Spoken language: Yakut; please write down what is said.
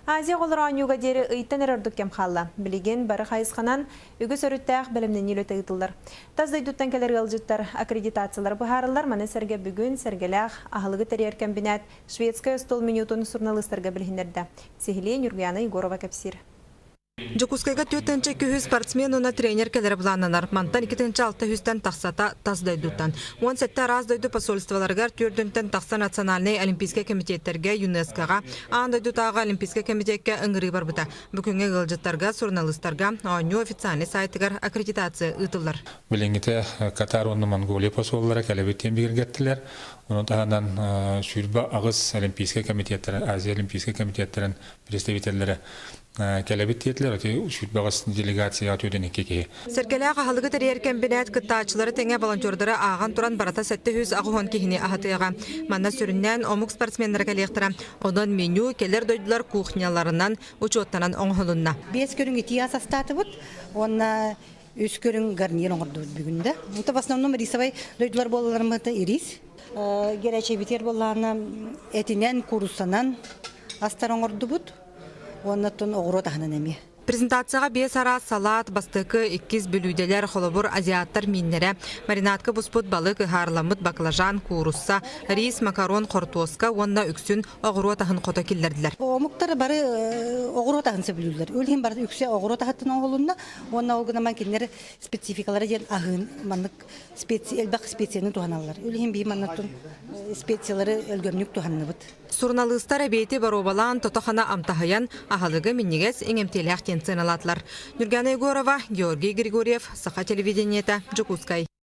Азия оҕолоро оонньууга диэри ыйтан эрэ ордук кэм хаалла. Билигин бары хайысханан үгүс өрүттээх бэлэмнэнии үлэтэ ыытыллар. Тас дойдуттан кэлэр ыалдьыттар аккредитациялара быһаарыллар. Маны сэргэ бүгүн Сэргэлээх аһылыгы тэрийэр кэмбинээт шведскай остуол менютун суруналыыстарга билиһиннэрдэ. Сиһилии Ньургуяна Егорова кэпсиир. Дьокуускайга 4 200 спортсмен уонна тренер кэлэрэ былааннанар. Мантан 2600-тэн тахсата тас дойдуттан. 17 араас дойду посольстволарыгар 4-тэн тахса национальнай олимпийскай комитеттэргэ, ЮНЕСКО-ҕа, аан дойдутааҕы олимпийскай комитекка ыҥырыы барбыта. Бу күҥҥэ ыалдьыттарга, суруналыыстарга оонньуу официальнай сайтыгар аккредитация ыытыллар. Билиҥҥитэ Катар уонна Монголия посоллара кэлэбит диэн бигэргэттилэр. Ону таһынан 28 олимпийскай комитеттарын, Азия олимпийскай комитеттарын представителлэрэ кэлэбит диэтилэр. Ити 28 делегацияҕа 42 киһи. Сэргэлээх аһылыгы тэрийэр кэмбинээт кыттааччылары тэҥэ волонтердары ааҕан туран барыта 780 киһини аһатыаҕа. Манна сүрүннээн омук спортсменнара кэлиэхтэрэ. Онон меню кэлэр дойдулар кухняларынан учуоттанан оҥоһулунна. Биэс көрүҥ итии ас астаатыбыт уонна үс көрүҥ гарнир оҥордубут бүгүн да. Это в основном рисовай дойдулар буолаларымыта рис. Горячий буоллаҕына этинэн, кууруссанан астар оҥордубут. Уонна оҕуруот аһынан эмиэ. Презентацияҕа биэс араас салаат, бастакы, иккис бүлүүделэр, холобур, азиаттар мииннэрэ, маринадка буспут балык, ыһаарыламмыт баклажан, куурусса, рис, макарон, хортуоска уонна үксүн оҕуруот аһын хото киллэрдилэр. Омуктар бары оҕуруот аһын сөбүлүүллэр. Ол иһин бары үксэ оҕуруот аһыттан оҥоһулунна. Уонна ол гынан кинилэр спецификалара диэн аһыын маннык специи элбэх специяны туһаналлар. Ол иһин биһи маннаттан специялары өлгөмнүк туһанныбыт. Суруналыыстар эбиэти боруобалаан тото-хана амтаһыйан, аһылыгы минньигэс иҥэмтиэлээх диэн сыаналаатылар. Нюргана Егорова, Георгий Григорьев, Саха телевидениета, Дьокуускай.